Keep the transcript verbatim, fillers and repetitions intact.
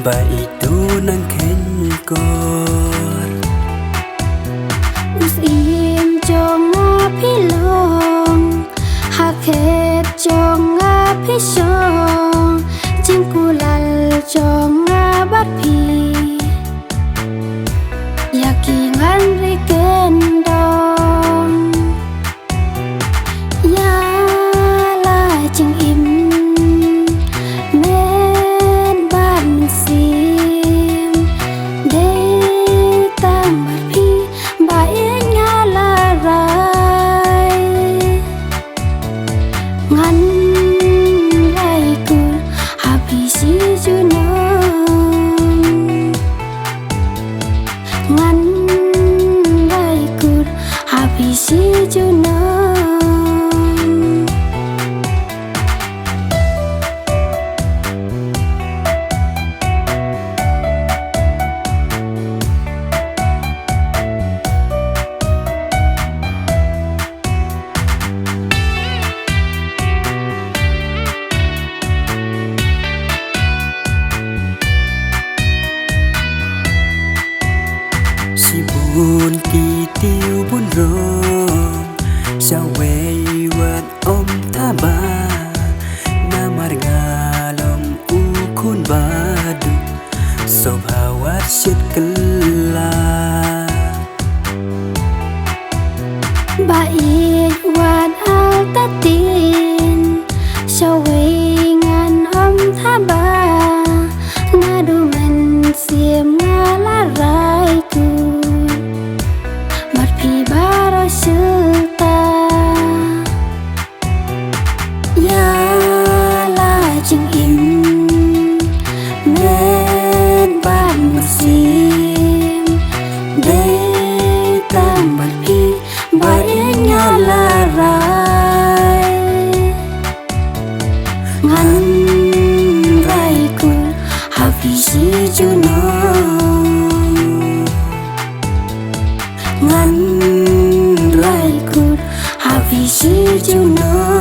Ba itu nang khein kor. U syiem jong nga phi long, ha khet jong nga phi shong, jingkulal jong nga bad phi, ïa ki ngan ri kyndong. Ïa la jingim, met bad mynsiem, dei tang bad phi, ba ïeit nga la rai. Ngan rai kut ha phi shi junom. Ngan rai kut ha phi shi junom. Shibun ki tiew bun rong, shawei wat ym thaba, namar nga long u khun ba duk, sngewbha wat shit kylla. Ba ïeit wat al ta tin, shawei ngan ym thaba, naduh mynsiem nga la rai kut, bad phi baroh shisha. Ïa la jingim, met bad mynsiem, dei tang bad phi, ba ïeit nga la rai. Ngan rai kut ha phi shi junom. Ngan rai kut ha phi shi junom.